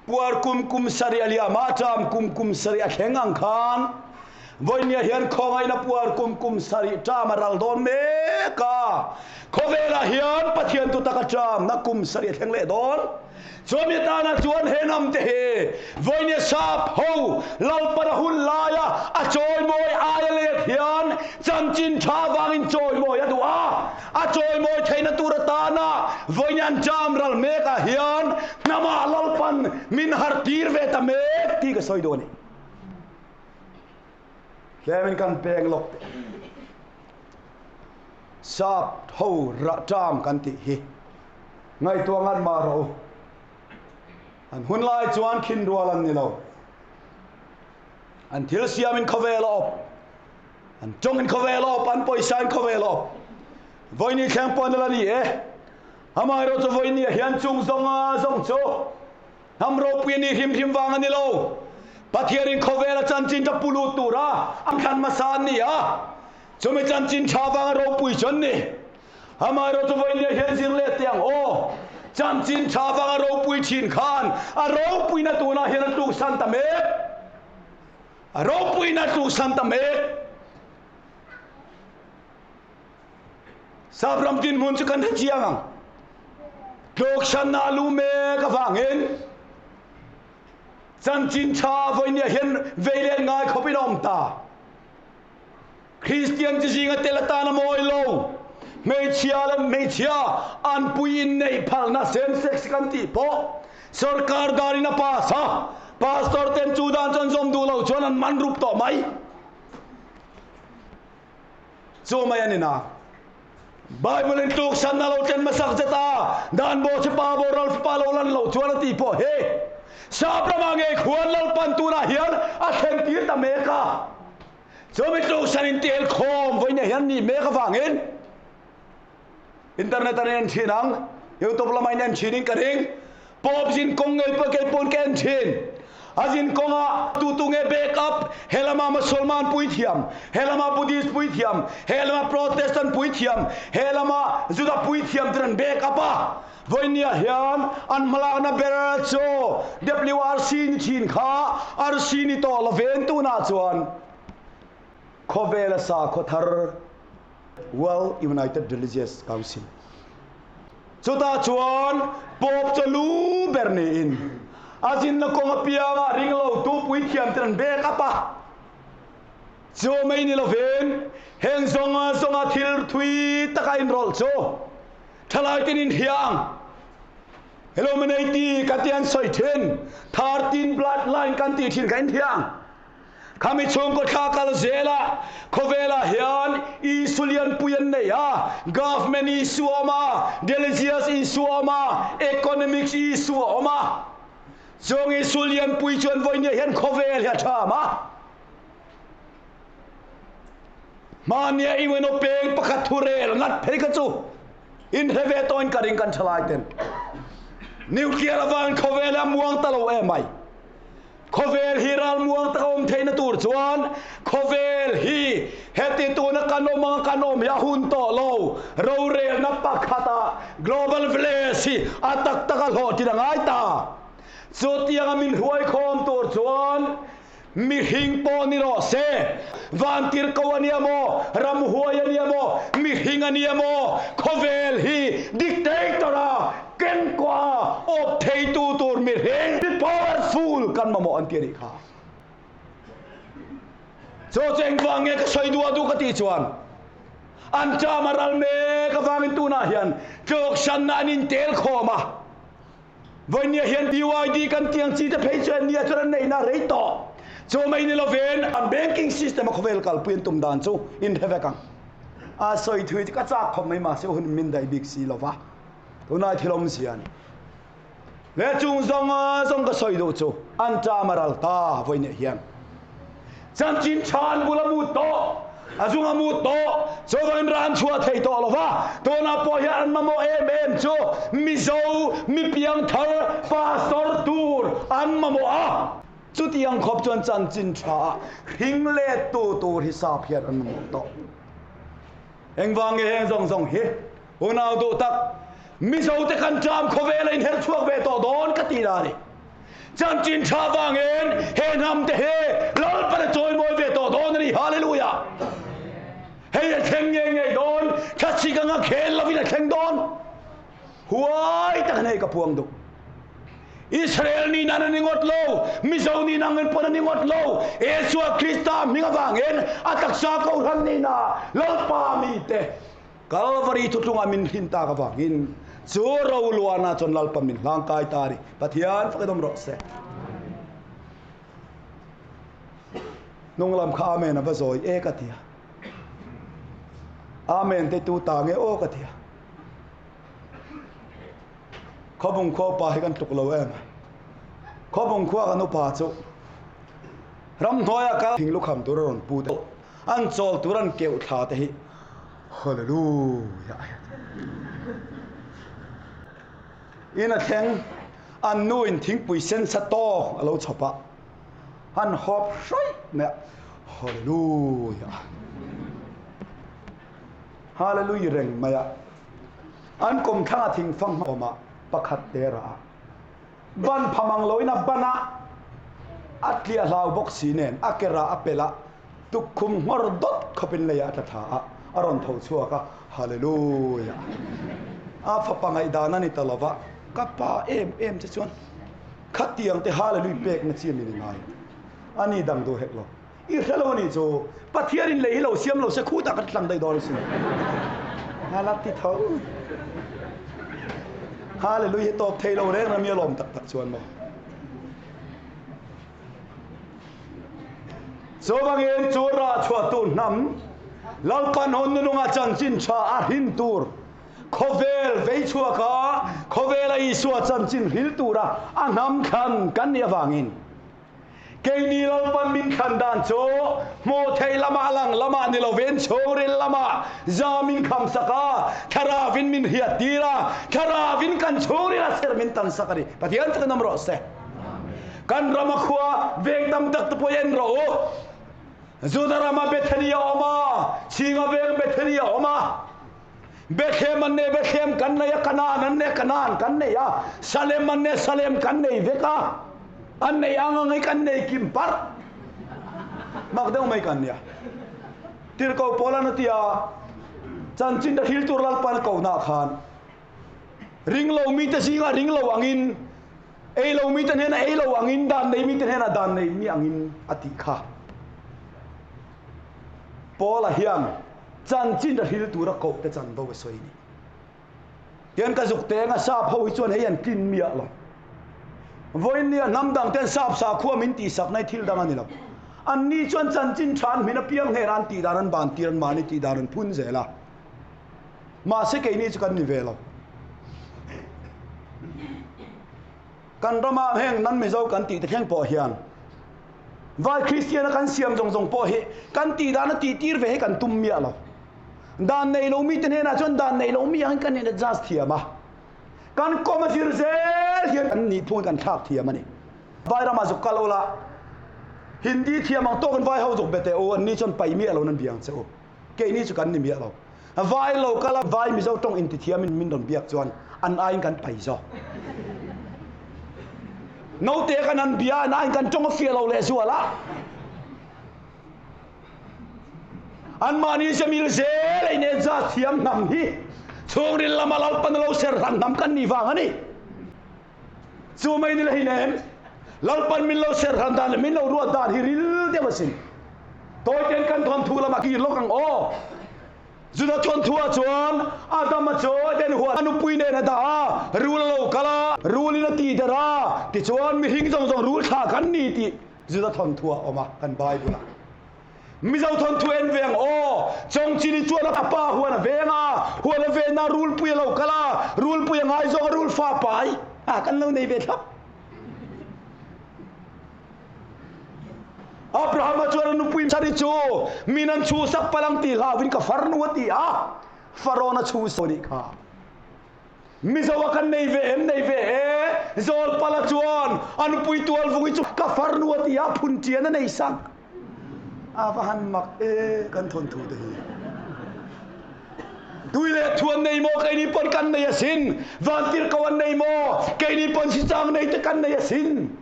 puar kum kum sarih a liam a, ṭam kum kum sarih a thleng ang khan vawinia hian khawngaihna puar kum kum sarih ṭam a ral dawn mek a. Khawvelah hian Pathian tu taka ṭamna kum sarih a thleng leh dawn. Chuan mi tana chuan he hnam te hi vawinia sap ho Lalpana hun laia a chawimawi aia let hian chanchin tha vangin chawimawi a duh a, a chawimawi theihna tur atana vawinia an jam ral mekah hian hnamah Lalpan min harh tir ve ta mek tih ka sawi duh a ni. Tlemin kan peng lawk teh. Sap ho rah ṭam kan tih hi ngaihtuah ngat mah rawh u. An hun lai chuan khin rual an ni lo. An thil siamin khawvel a awp, an tawngin khawvel a awp, an pawisain khawvel a awp. Vawini thleng pawh an la ni e. Amaherawhchu vawini ah hian chung zawnga zawng chu hnam ropui a ni hrim hrim vang a ni lo. Pathianin khawvela chanchin tha pu lut tura an thlan hmasa an ni a. Chumi chanchin tha vanga ropui chu an ni. Amaherawhchu vawinia hian zir leh teh ang aw. Chanchin tha vanga ropui thin khan a ropuina tunah hian a tluksan ta mek. A ropuina a tluksan ta mek. Sapram dinhmun chu kan hre chiang ang. Tluksanna a lu mek avangin chanchin tha vawinia hian vei let ngai khawpin a awm ta. Kristian chi zinga tel atan a mawi lo. Hmeichhia leh hmeichhia an pui inneih phalna same sex kan tih pawh sorkar darin a pass a, pastor ten chu dan chuan zawm duh lo chuan an man rup tawh mai. Chu mai a ni na. Bible in tluksanna lo tlen hmasak zet a, dan bo chi pa boral fapa lo lan lo chuan a tih pawh hi Sap ramah ngei khuan Lalpan tunah hian a thlen tir ta mek a. Chumi tluksan in tel khawm vawiin hian nih mek avangin internet an en thin ang, youtube lamah in en thin in ka ring. Pope zin kawng ngei pawh kei pawn ka en thin. A zin kawngah tu tu nge back up, he lama Mosolman puithiam, he lama Buddhist puithiam, he lama Protestant puithiam, he lama Juda puithiam ten an back up a. Vawinia hian an hmalakna ber chu WRC ni thin kha RC ni tawh lovin tunah chuan khawvela sakhaw thar World United Religious Council Chutah chuan Pope chu lu ber niin a zinna kawng apiangah ringlotu puithiamten an bek up a. Chu mai ni lovin heng zawnga zawnga thil thui taka inrawlh chu thalai tin inhria ang. Illuminati ka ti an sawi thin, 13 bloodline kan tih thin kha inhria ang. Khami chhungkaw thla kal zelah khawvelah hian Isu lianpui an nei a, government Isu a awm a, religious Isu a awm a, economics Isu a awm a. Chung Isu lianpui chuan vawinia hian khawvel hi a tham a. Hmania UNO peng pakhat thurel ngat phei kha chu inhre ve tawhin ka ring kan thalai ten. Nuclear avangin khawvel hi a muang ta lo em mai. Khawvel hi ralmuang taka awm theihna tur chuan khawvel hi heti tuna kan awm anga kan awm hi a hun tawh lo. Rorelna pakhata Global Village hi a tak taka hlawhtlin a ngai ta. Chutianga min hruaikhawm tur chuan mihring pawh ni rawh se, vantirhko a nia maw, ramhuai a nia maw, mihring a nia maw, khawvel hi dictator-a Ken kua awp theitu tur mihring mi powerful kan mamawh an ti a nih kha. Chu chu engvang nge ka sawi duah duh ka tih chuan an ṭam a ral mek avangin tunah hian tlawksanna an intel khawm a. Vawinia hian BYD kan tiang chi te phei chuan nia chuan an neihna a rei tawh. Chu mai ni lovin an banking system a khawvel kalpui an tum dan chu inhre vek ang. A sawi thui chu ka chak khawp mai mahse hun min daih bik si lova. Tunai thil awmzia a ni. Le chung zawng zawng ka sawi duh chu an ṭam a ral ta vawiinah hian. Chanchin ṭha an bul a mut tawh, a zung a mut tawh, chuvangin ran chhuah thei tawh lo va, tunah pawh hian an mamawh em em chu Mizo mi piangthar pastor tur an mamawh a. Chutiang khawp chuan chanchin ṭha ah hring lettu tur hi sap hian an mamawh tawh. Engvang nge heng zawng zawng hi unau duh tak Mizo te kan ṭam khawvel a inher chhuak ve tawh dawn ka ti la ni. Chanchin ṭha vangin he hnam te hi Lalpan a chawimawi ve tawh dawn a ni. Hallelujah! Hei a thleng ngei ngei dawn, thlasik anga khel lovin a thleng dawn. Huai tak in hei ka puang duh. Israel ni nan a ni ngawt lo, Mizo ni nangin pawn a ni ngawt lo, Isua Krista hming avangin a taksa kohhran nihna Lalpa mite Kalvari thutlungah min hrin tak avangin chu roluana chuan Lalpa min hlangkai ta a ni. Pathian fak in awm rawh se. Hnunglam kha Amen a va zawi e ka tia. Amen te tu ta nge aw ka tia. Khawbung khua upa hi kan tluk lo em. Khawbung khua kan upa chu ramhnuaia kal thing lukham tur a rawn pu te an chawl tur an keuh thla te hi Hallelujah. In a thleng an nu in thingpui sen sa tawk a lo chhawp a an hawp hraih mai a Hallelujah. Hallelujah reng mai a. An kawmthlang a thingfang hma awmah pakhat te rah a, ban pha mang loin a ban a, a tliah hlau bawk si nen a ke rah a pelh a, tukkhum nghawr dawt khawpin leiah a tla thla a, a rawn tho chhuak a, Hallelujah! A fapa ngaihdan a ni ta lova, ka pa em em che chuan khatiang te Hallelujah pekna chi a mi ni ngai a ni dang duh hek lo. I hre lo a nih chu, Pathian in lei hi lo siam lo se khutah kan tlang daih dawn a sin. A la ti tho. Hallelujah hi tawp thei lo reng rami a lawm tak tak chuan maw. Chuvangin chu rah chhuah tu hnam Lalpan hun nununga chanchin tha a hrin tur khawvel vei chhuaka khawvela Isua chanchin hril tura a hnam thlan kan nih avangin Keini Lalpan min thlan dan chu hmuh theih lamah lang lamah ni lovin chhungril lamah za min kham sak a, Thlarauin min hriat tir a, Thlarauin kan chhungril a ser min tan sak a ni. Pathian chu kan awm rawh se. Kan rama khua veng tam tak te pawh en rawh u. Juda rama Bethany a awm a, Chhinga veng Bethany a awm a. Bethlehem an nei, Bethlehem kan nei a, Kanaan an nei, Kanaan kan nei a, Salem an nei, Salem kan nei vek a, an nei ang ang hi kan nei kim parh. Mak deuh mai kan nia. Tirhkoh Paul an a ti a, chanchin a hril tur Lalpan ko nah khan ring lo mite zingah ring lo angin, ei lo mite hnenah ei lo angin, dan nei mite hnenah dan nei mi angin a tih kha. Paula hian chanchin a hril tura koh te chanvo a sawi a ni. Tian ka zuk teng a sap ho hi chuan hei an tlin miah lo. Vawiin nia hnam dang ten sap sakhua min tihsak na hi thil dang a ni lo. An ni chuan chanchin tha an hmin apiang hnenah an tih dan an ban tir an mahni tih dan an phun zel a. Mahse keini chu kan ni ve lo. Kan ramah heng nan Mizo kan tih te thleng pawh hian Vai Kristian a kan siam zawng zawng pawh hi kan tih dan a tih tir ve hi kan tum miah lo. Dan nei lo mite hnenah chuan dan nei lo mi angin kan in adjust thiam a. Kan kawm a zir zel hian kan nih phung kan thlak thiam a ni. Vai ramah zuk kal ula Hindi thiam ang tawkin vai ho zuk be teh u, an ni chuan pai miah lo nan biang che u. Keini chu kan ni miah lo. Vai lo kal a vai Mizo tawng inti thiam in min rawn biak chuan an aiin kan pai zawk. Naute kan han bia an aiin kan tawng a fiah lo leh zual a. Anmahni zemil zel a in za thiam hnam hi chhungril lama Lalpan a lo ser hran hnam kan nih vang a ni. Chu mai ni la hi nem Lalpan min lo ser hran dan leh min lo ruat dan hi ril deuh asin. Tawitein kan thawnthu lamah kir lawk ang aw. Juda thawnthuah chuan Adama chu Eden huan a nupui nen a dah a, rul a lo kal a, rulin a ti der a, tichuan mihring zawng zawng rul thla kan ni tih Juda thawnthuah a awm a, kan Bible-ah. Mizo thawnthu en ve ang aw. Chawngchili chuan a pa huan a veng a, huan a venna rulpui a lo kal a, rulpui a ngaizawng a rul fa pai a kan lo nei ve thlap. Abrahama chuan a nupui Sari chu min an chhuhsak palh ang tih hlauhin ka farnu a ti a, Farawn a chhuh saw nih kha. Mizo a kan nei ve em? Nei ve e. Zawlpala chuan a nupui Tualvungi chu ka farnu a ti a, phun chian a nei sak. A va han mak e kan thawnthu te hi. Tui leh thu an nei maw? Keini pawn kan nei asin. Vantirhkoh an nei maw? Keini pawn sichang nei te kan nei asin.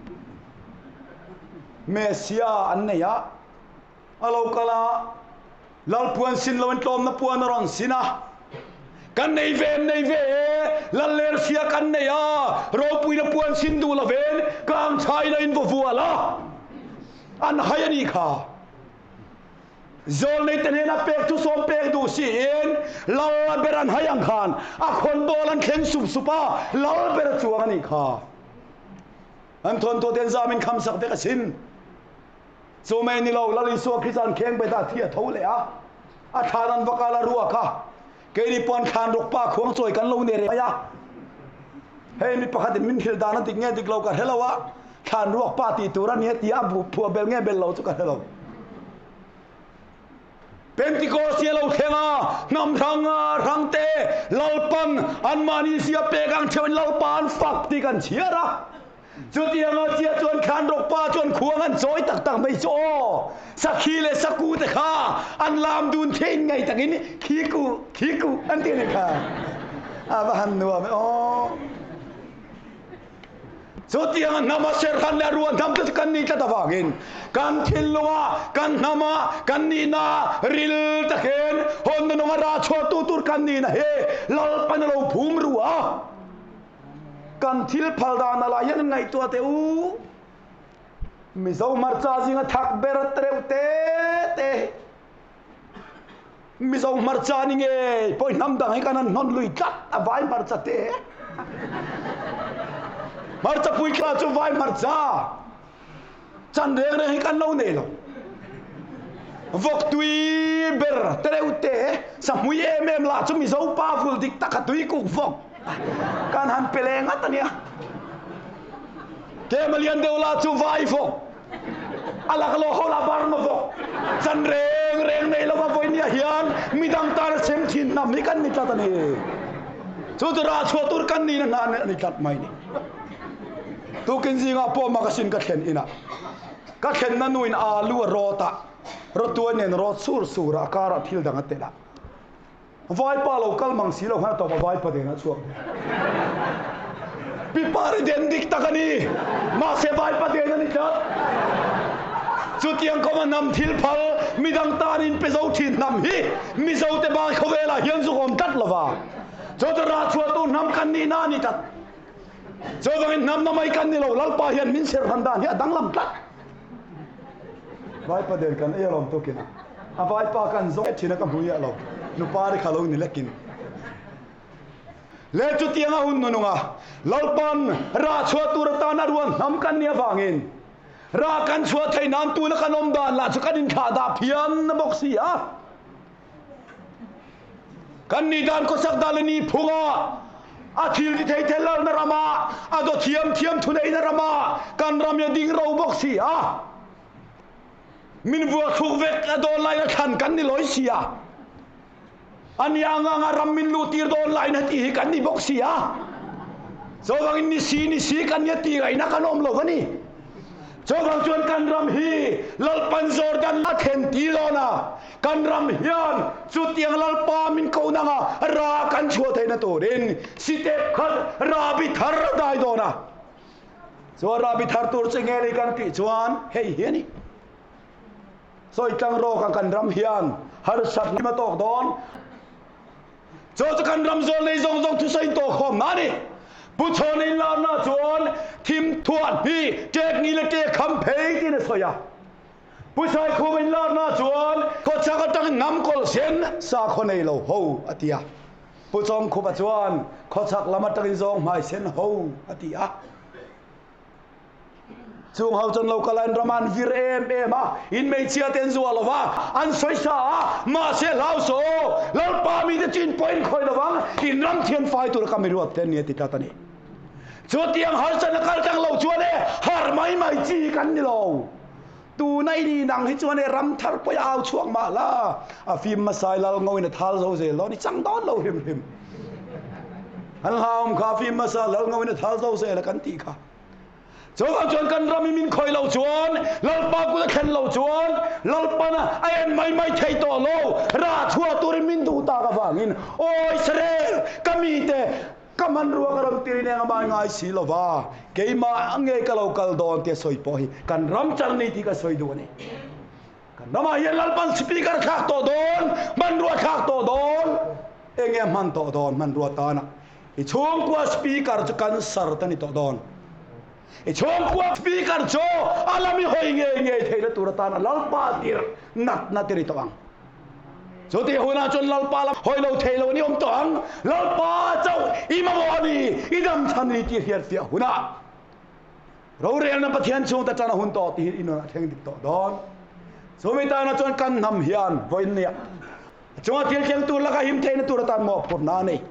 Messia an nei a, a lo kal a, Lal puan sin loin tlawmna puan a rawn sin a. Kan nei ve an nei ve e, Lal lersia kan nei a, ropuina puan sin duh lovin kang thain a invaw vual a, an hai a nih kha. Zawlneite hnena pek chu sawm pek duh siin Lal ber an hai ang khan a khawnbawl an thleng sup sup a, Lal ber a chuang a nih kha. An thawnthaw ten zamin khamsak vek asin. Chu mai ni lo, Lal Isua Krista'n kheng bet ah thi a tho leh a, a thlan an va kal a ruak a, keini pawh an thlan rawk pa khuang chawi kan lo nei reng mai a. Hei mi pakhatin min hrilh dan a dik nge dik lo ka hre lo a, thlan ruak pa tih tur a nia tia a phuah bel nge bel lo chu ka hre lo. Pentecost hi a lo thleng a, hnam hrang hrang te Lalpan anmahni zia pek ang theuhin Lalpa an fak tih kan chhiar a. Chutianga chiah chuan thlan rawk pa chuan khuang an chawi tak tak mai chu aw! Sakhi leh saku te kha an lam dun thein ngei takin khi ku, khi ku an ti a ni kha. A va han nuam e aw! Chutianga hnama serhlan leh ruah hnam te chu kan nih tlat avangin kan thinlunga, kan hnama, kan nihna ril takin hawnna nunga rah chhuahtu tur kan nihna hi Lalpan a lo phum ru a. Kan thil phal dan a lai hian an ngaihtuah teh u. Mizo hmarcha zinga thak ber tereuh te te. Mizo hmarcha ni ngei pawh hnam dang hi kan han hnawn lui tlat a vai hmarcha te. Hmarcha pui thla chu vai hmarcha chan reng reng hi kan lo nei lo. Vawk tui ber tereuh te sahmui em em lah chu Mizo pa vul dik tak a tui kuk vawk kan han pe leh ngat a nia. Tlem a lian deuh lah chu vai vawk. A laklawh ho lah Burma vawk chan reng reng nei lova vawinia hian midang tan a sem thin hnam hi kan ni tlat a ni. Chu chu rah chhuah tur kan nihna hna a ni tlat mai ni. Tukin zingah pawh magazine ka thlen inah ka thlenna nuin alu a rawt a, rawtuai nen rawt sur sur a, a karah thil dang a telh a. Vaipa lo kal mang si lo khan a tawp a vaipa den a chhuak ve. Pipari den dik tak a ni. Mahse vaipa den a ni tlat. Chutiang kawma hnam thil phal midang tan in pe zo thin hnam hi Mizo te bai khawvelah hian zuk awm tlat lova. Chu chu rah chhuahtu hnam kan nihna a ni tlat. Chuvangin hnam na mai kan ni lo, Lalpa hian min serhran dan hi a danglam tlat. Vaipa den kan ei alawm tukin a. A vaipa kan zawng thin a ka hmu miah lo. Nupa ri kha lo ni lekin. Le chutiang a hun nunung a, Lalpan rah chhuah tur atan a ruan hnam kan nih avangin rah kan chhuah theih nan tuna kan awm dan lah chu kan inthlah dah phian bawk si a. Kan nih dan khawsak dan le ni phunga a thil ti thei thei lalna rama a do thiam thiam thuneihna rama kan ram hi a ding ro bawk si a. Min vuak thluk vek a dawn lain a thlan kan ni lawi si a. A nia anga anga ram min luh tir dawn lain heti hi kan ni bawk si a. Chuvangin ni si ni si kan nia ti ngaihna kan awm lo a ni. Chuvang chuan kan ram hi Lalpan Jordan a thlen ti dawn a, kan ram hian chutiang Lalpa min ko nanga ra kan chhuah theihna turin sitep khat rabi thar a dai dawn a. Chuan rabi thar tur chu nge ni kan tih chuan hei hi a ni. Sawi tlang rawk ang kan ram hian harsat a tawk dawn. Chu chu kan ram zawl nei zawng zawng thusawi tawh khawm na a ni. Pu Chhawn in larna chuan thim thuah hnih ṭek ni leh ṭek kham phei tiin a sawi a. Pu Saikhum in larna chuan khawchhak aṭangin hnam kawlh sen sakhaw nei lo ho a ti a. Pu Chawngkhupa chuan khawchhak lam aṭangin zawng hmai sen ho a ti a. Chung ho chuan lo kal a, in ram an vir em em a, in hmeichhia te an zuah lo va, an sawi sa a, mahse hlau saw, Lalpa mite chu in pawhin khawih lo vang, in ram thian fai tura ka mi ruat te an ni a ti tlat a ni. Chutiang harsatna kal tlang lo chuan e, harh mai mai chi kan ni lo. Tuna i ni nang hi chuan e ram thar pawih a au chhuak mah la, a fim hmasai lal ngoin a thal zo zel dawn i chang dawn lo hrim hrim. An hlauhawm kha a fim hmasa lal ngoin a thal zo zel a kan tih kha. Chuvang chuan kan ram i min khawih lo chuan, Lalpa kut a thlen lo chuan, Lalpana a en mai mai thei tawh lo, rah chhuah turin min duh tak avangin. avangin, Aw Israel, ka mite, ka hmanrua ka rawn tir in eng amah ngai si lo va, keimah nge ka lo kal dawn tia sawi pawh hi kan ram chang ni tih ka sawi duh a ni. Kan ramah hian Lalpan speaker thlak tawh dawn, hmanrua thlak tawh dawn, enge a hman tawh dawn hmanrua tana i chhungkua speaker chu cancer te ni tawh dawn. I chhungkua speaker chu a lam i hawi ngei ngei theihna tur atana Lalpa tirh natna te ni tawh ang. Chutih hunah chuan Lalpa lam hawi lo thei lo ni awm tawh ang. Lalpa chauh i mamawh a ni, i dam chhan a ni tih hriatfiah hunah Rorelna Pathian chhungte tan a hun tawh tih hi i nunah thleng dik tawh dawn. Chumi tana chuan kan hnam hian vawiin nia a chunga thil thleng tur laka him theihna tur atan mawhphurhna a nei.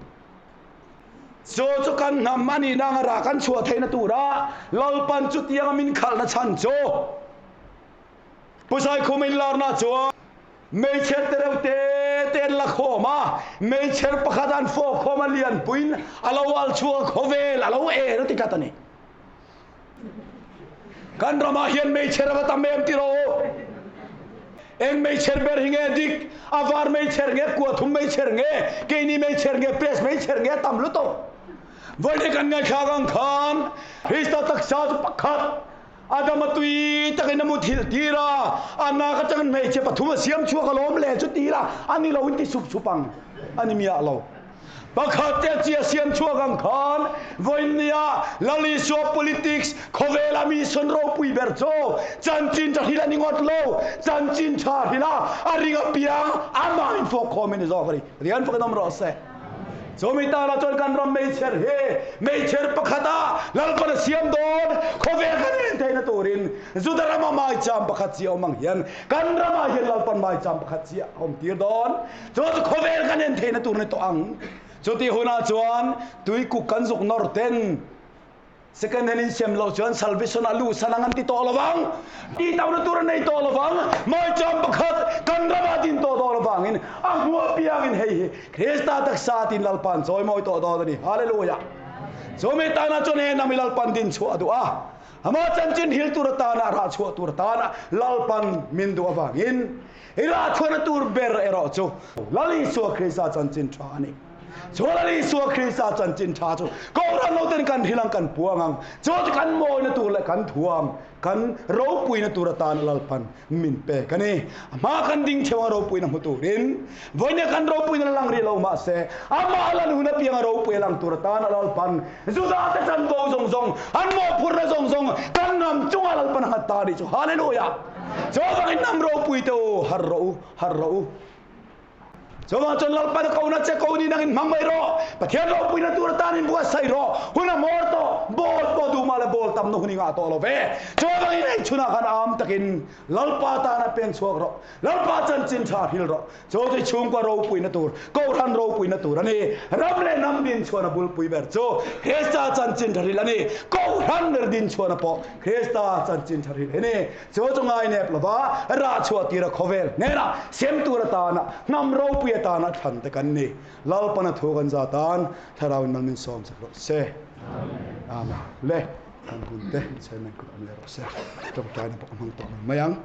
Chu chu kan hnam a nihna anga rah kan chhuah theihna tura Lalpan chutianga min khalhna chhan chu Pu Saikhum inlarna chuan Meichher te reuh te te an la khawm a, meichher pakhat an fawk khawm a lianpuiin a lo al chhuak a khawvel a lo er a ti tlat a ni. Kan ramah hian meichher a va tam em tiraw u? Eng meichher ber hi nge dik? A var meichher nge, kua thum meichher nge, keini meichher nge, press meichher nge a tam lutuk. Vawiin kan ngaihthlak ang khan Krista taksa chu pakhat Adama tui takin a muthilh tir a, a nak atangin hmeichhe pathum a siam chhuak alawm le chu ti ila a ni lo in ti sup sup ang a ni miah lo. Pakhat te chi a siam chhuak ang khan vawiin nia Lal Isua politics khawvela mi sawn ropui ber chu chanchin tha hrilh a ni ngawt lo, chanchin tha hrilh a a ring apiang amah in fawk khawm in ni zawk a ni. Rian fakin awm rawh se. Chumi tana chuan kan ram meichher hi meichher pakhata Lalpan a siam dawn khawvel kan en theihna turin Juda rama maicham pakhat chiah awm ang hian kan ramah hian Lalpan maicham pakhat chiah a awm tir dawn. Chu chu khawvel kan en theihna tur ni tawh ang. Chuti hunah chuan tuikuk kan zuk nawr ten Second hand in sem loh chuan salvation a luh san ang an ti tawh lo vang. Tih tauhna tur a nei tawh lo vang. Maicham pakhat kan ramah din tawh dawn avangin a hmuh apiangin hei hi Krista taksa tiin Lalpa'n chawimawi tawh dawn a ni. Hallelujah! Chumi tana chuan he nami Lalpa'n din chhuah a duh a. Ama chanchin hil tur atana rah chhuah tur atana Lalpa'n min duh avangin i rah chhuahna tur ber erawh chu Lal Isua Krista chanchin tha a ni. Chu Lal Isua Krista chanchin tha chu Kohhran lo ten kan hrilh ang kan puang ang. Chu chu kan mawina tur leh kan thuam, kan ropuina tur atan Lalpan min pek a ni. A hma kan ding theuh ang ropuina hmu turin vawinia kan ropuina la lang rih lo mahse amah lan hun apianga ropui a lang tur atan Lalpan Juda te chanvo zawng zawng, an mawhphurhna zawng zawng kan ram chunga Lalpan a nghat ta a nih chu. Hallelujah! Chuvangin hnam ropui te u, harh rawh u, harh rawh u. Chuvang chuan Lalpan a kohna che ko ni nangin hmang mai rawh. Pathian ropuina tur atan in buatsaih rawh. Hun a hmawr tawh, ball pawh duh mah le ball tamna hun i ngah tawh lo ve. Chuvangin ei chhunah khan am takin Lalpa tana pen chhuak rawh. Lalpa chanchin tha hril rawh. Chu chu chhungkua ropuina tur, Kohhran ropuina tur a ni. Ram leh hnam din chhuan a bulpui ber chu Krista chanchin tha hril a ni. Kohhran ber din chhuan a pawh Krista chanchin tha hril hi ni. Chu chu ngai nep lova rah chhuah tira khawvel hnenah sem tur atana hnam ropui atana thlan te kan ni. Lalpana thu kan za tan Thlarau in mal min sawm chak rawh se. Amen. Le kan hun te chairman kut awm leh rawh se. Tawngtaina pawh ka hmang tawh lo mai ang.